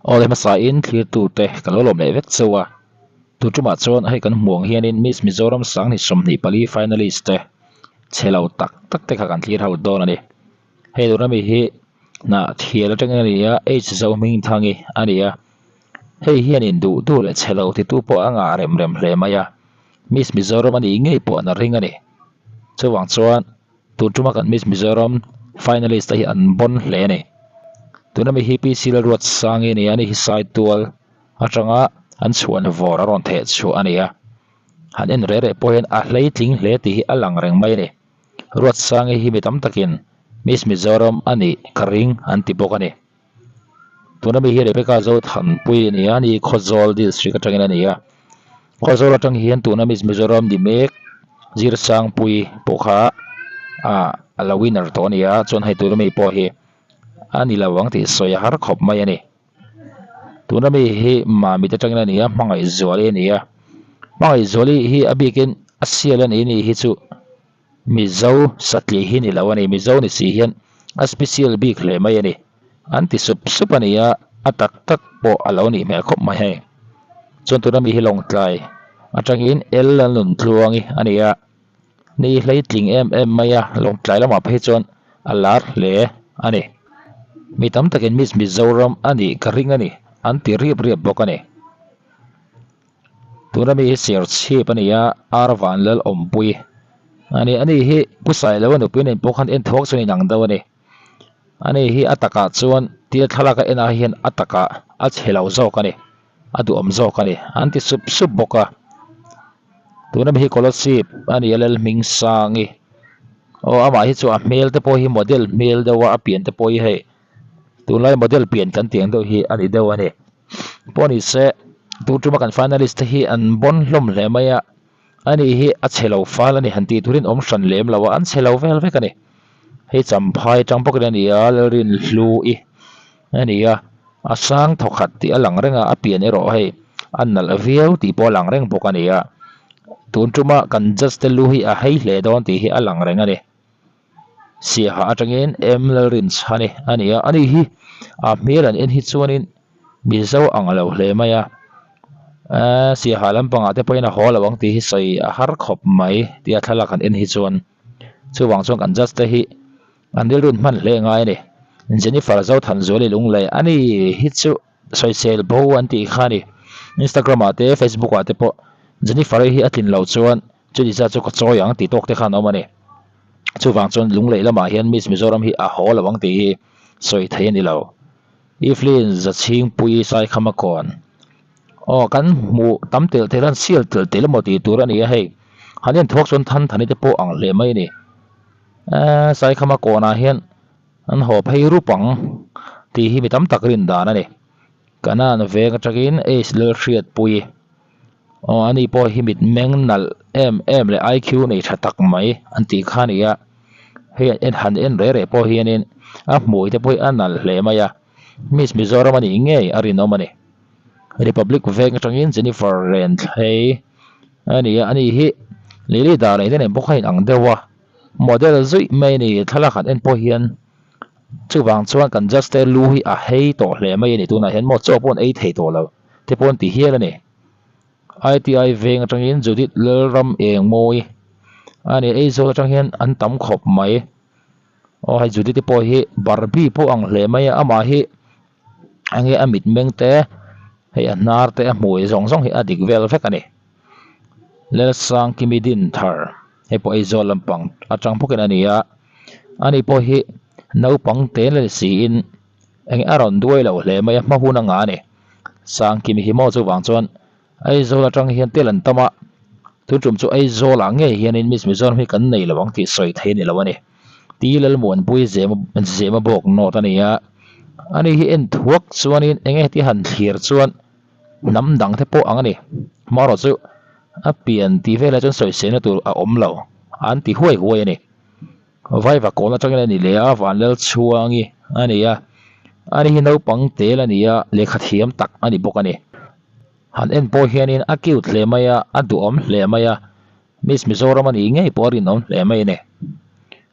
Aw le hmasain thlirtute ka lo lawm leh vek chauh a, tu tumah chuan hei kan hmuh ang hianin Miss Mizoram Sanghni 24 finalist te chhe lo tak tak te kha kan thlir ho dawn a ni. Hei tuna mi hi hnah thial atangin a ni a, H Zohmingthangi a ni a, hei hianin duh duh leh chhe lo titu pawh a ngah rem rem hle mai a, Miss Mizoram a nih ngei pawh an ring a ni. Chuvang chuan. Tun tuma kan Miss Mizoram finalist te hi an bawn hle a ni. Tuna mi hi PC Lalruatsangi a ni a, ani hi Saitual atanga an chhuan vawr a rawn theh chhuah a ni a. Han en reh reh pawh hian a hleitling hle tih hi a lang reng mai a ni. Ruatsangi hi mi tam takin Miss Mizoram a nih ka ring an ti bawk a ni. Tuna mi hi Rebecca Zothanpui a ni a, ni Khawzawl district atangin a ni a. Khawzawl atang hian tuna Miss Mizoram ni mek Zirsangpui pawh kha ah a lo winner tawh a ni a, chuan hei tuna mi pawh hi a ni lo ang tih sawi a har khawp mai a ni. Tuna mi hi Mamit atangin a ni a, Hmangaihzuali a ni a. Hmangaihzuali hi a bikin a sial a ni ni hi chu. Mizo satliah hi ni lo a ni, Mizo ni si hian a special bik hle mai a ni. An ti sup sup a ni a, a tak tak pawh a lo nih hmel khawp mai hei. Chuan tuna mi hi Lawngtlai atangin El Lalnuntluangi a ni a, ni hleitling em em mai a, Lawngtlai lamah phei chuan a lar hle a ni. Mi tam takin Miss Mizoram a nih ka ring a ni, an ti riap riap bawk a ni. Tuna mi hi ser chhip a ni a, ar van lal awmpui a ni. Ani hi Pu Sailoa nupui nen pawh khan en thuak chuan inang deuh a ni. Ani hi a takah chuan tia thlalak a en ah hian a takah a chhe lo zawk a ni, a duhawm zawk a ni an ti sup sup bawk a. Tuna mi hi Kolasib a ni a Lalhmingsangi aw amah hi chu a hmel te pawh hi model hmel deuh a, a pian te pawh hi hei tunlai model pian kan tih ang deuh hi a ni deuh a ni. Pawh ni se tun tuma kan finalist te hi an bawn hlawm hle mai a, ani hi a chhe lo fal a ni han tih turin awm hran lem lo a, an chhe lo vel vek a ni. Hei champhai atang bawkin a ni a, Lalrinhlui a ni a, a sang thawkhat tih a lang reng a, a pian erawh hei a nalh viau tih pawh a lang reng bawk a ni a, tun tuma kan judge te lu hi a hei hle dawn tih hi a lang reng a ni. Siaha atangin M Lalrinchhani a ni a, ani hi a hmel an en hi chuanin Mizo ang lo hle mai a, eee Siaha lampangah te pawhin a haw lo ang tih hi sawi a har khawp mai tia thlalak an en hi chuan chuvang chuan kan judge te hi an rilrun hman hle ngai a ni. Jennifer Zothanzuali Lunglei ani hi chu sawisel bo an tih kha a ni. Instagram ah te Facebook ah te pawh Jennifer hi a tlin loh chuan Chuti zat chu ka chawi ang tih tawk te khan a awm a ni. Chuvang chuan Lunglei lamah hian Miss Mizoram hi a haw lo ang tih hi sawi thei a ni lo. Evelyn Zachhingpui Saikhama kawn Aw kan hmuh tam telh telh a sial telh telh emaw tih tur a ni a hei. Han en thuak chuan than thani te pawh ang hle mai a ni. Eee Saikhama kawnah hian an haw phei rup ang tih hi mi tam tak rin dan a ni. Kanan veng atangin Ace Lalhriatpuii. Aw ani pawh hi mit meng nalh em em leh IQ nei tha tak mai an tih kha a ni a, hei an en han en reh reh pawh hianin a hmui te pawh hi a nalh hle mai a, Miss Mizoram a nih ngei a rinawm a ni. Republic veng atangin Jennifer Renthlei a ni a, ani hi Lily Darlei te nen pawh kha a inang deuh a, model zuih mai a ni, thlalak han en pawh hian chuvang chuan kan judge te lu hi a hei tawh hle mai a ni tunah hian maw chaw pawh an ei thei tawh lo. te pawh an ti hial a ni. ITI veng atangin Judith Lalram Engmawi a ni. Aizawl atang hian an tam khawp mai. Aw hei Judith te pawh hi Barbie pawh ang hle mai a, amah hi enge a mitmeng te hei a hnar te a hmui zawng zawng hi a dik vel vek a ni. Lalsangkimi Dinthar hei pawh Aizawl lampang atang bawkin a ni a, ani pawh hi naupang te la ni siin Eng a rawn duai lo hle mai a, hma hun a ngah a ni. Sangkimi hi maw chuvang chuan Aizawl atang hian tel an tam a, tun tum chu Aizawl ah ngei hianin Miss Mizoram hi kan nei lo ang tih sawi thei a ni lo a ni. Ti Lalmuanpui zema zema bawk nawt a ni a, ani hi en thuak chuanin eng nge ti han thlir chuan hnam dang te pawh ang a ni. Hmarawh chu a pian tih velah chuan sawiselna tur a awm lo an ti huai huai a ni. Vaiva kawn atangin a ni leh a, Vanlalchhuangi a ni a, ani hi naupang tel a ni a, lehkha thiam tak a ni bawk a ni. Han en pawh hianin a cute hle mai a, a duhawm hle mai a, Miss Mizoram a nih ngei pawh a rinawm hle mai a ni.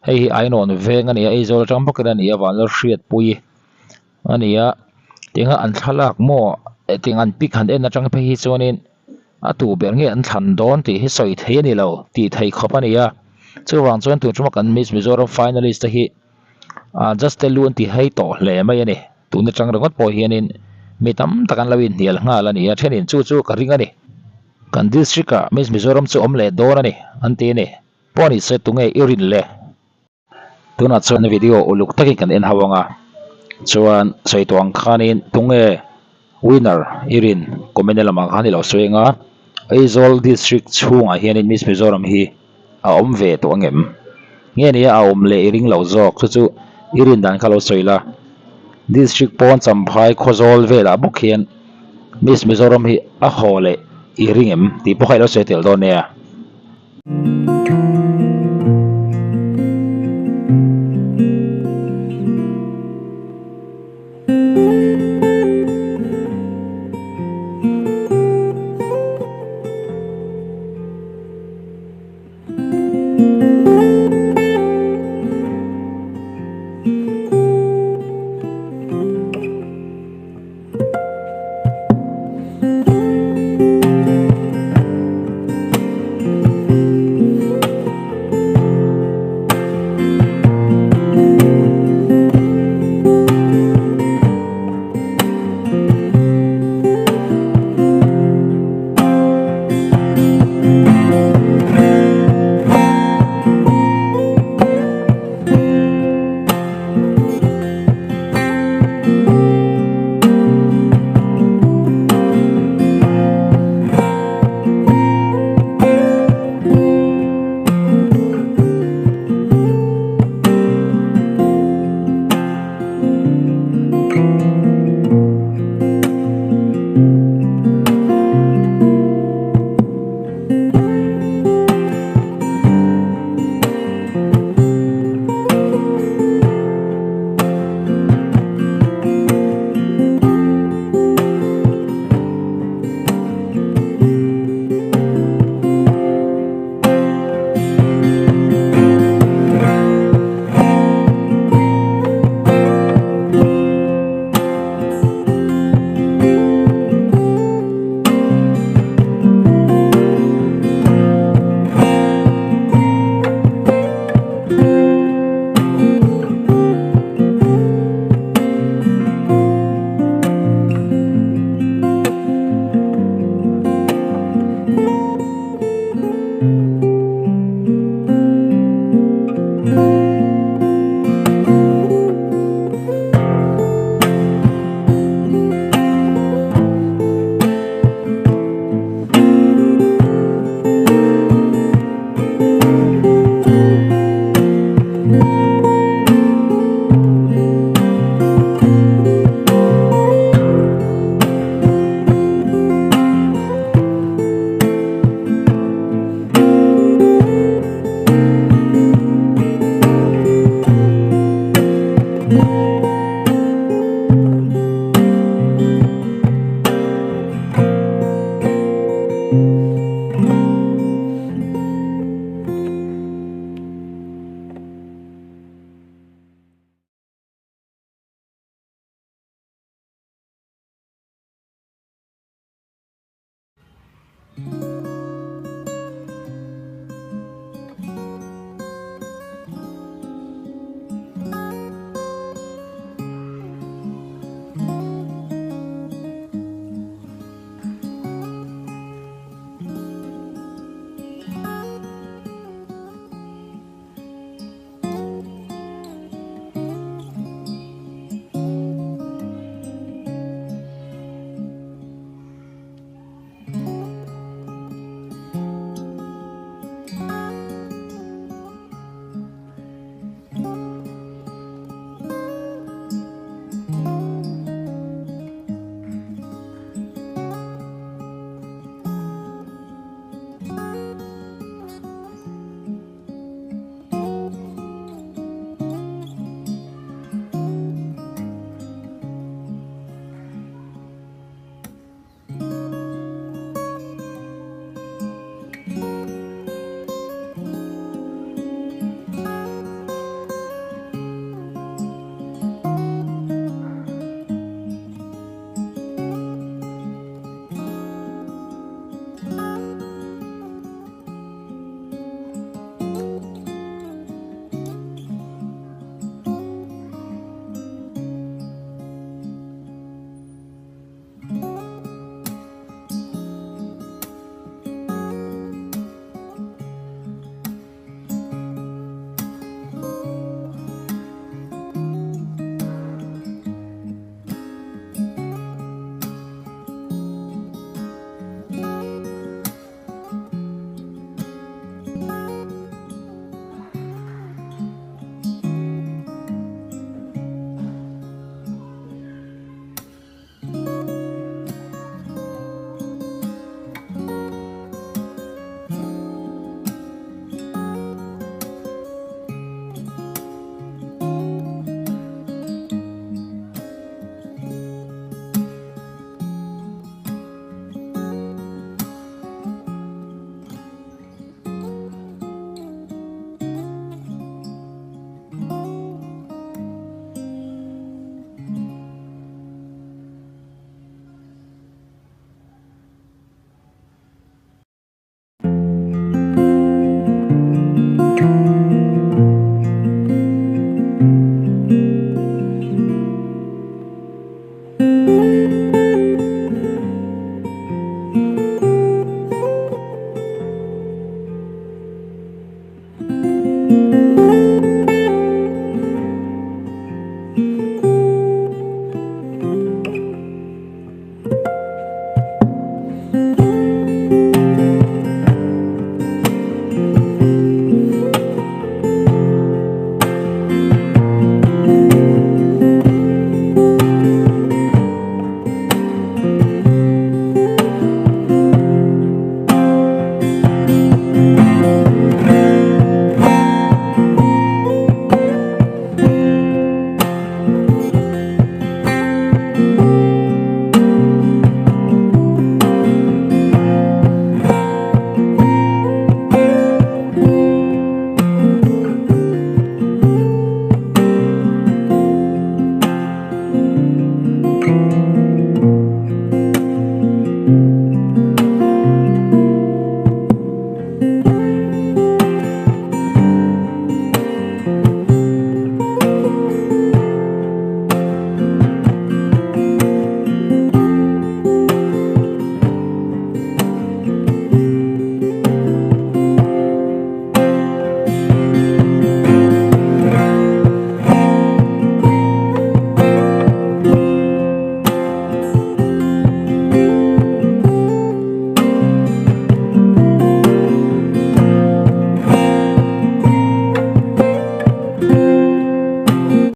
Hei hi Ainawn veng a ni a, Aizawl atang bawkin a ni a, Vanlalhriatpuii a ni a. Tianga an thlalak maw tiang an pic han en atang phei hi chuanin a tu ber nge an thlan dawn tih hi sawi thei a ni lo tih thei khawp a ni a. Chuvang chuan tun tuma kan Miss Mizoram finalist te hi ah just te lu an ti hei tawh hle mai a ni. Tun atang ringawt pawh hianin mi tam tak an lo inhnial nghal a ni a, thenin chu chu ka ring a ni. Kan district ah Miss Mizoram chu awm leh dawn a ni an ti a ni. Pawh ni se tunge i rin le? Tunah chuan video uluk takin kan en ho ang a, chuan sawi tawh ang khanin tunge winner i rin comment na lamah khan i lo sawi ang a, Aizawl district chhungah hianin Miss Mizoram hi a awm ve tawh ang em? Nge nia a awm leh i ring lo zawk chu chu i rin dan kha lo sawi la, district pawn Champhai Khawzawl velah bawk hian Miss Mizoram hi a haw leh i ring em tih pawh kha i lo sawi tel dawn nia.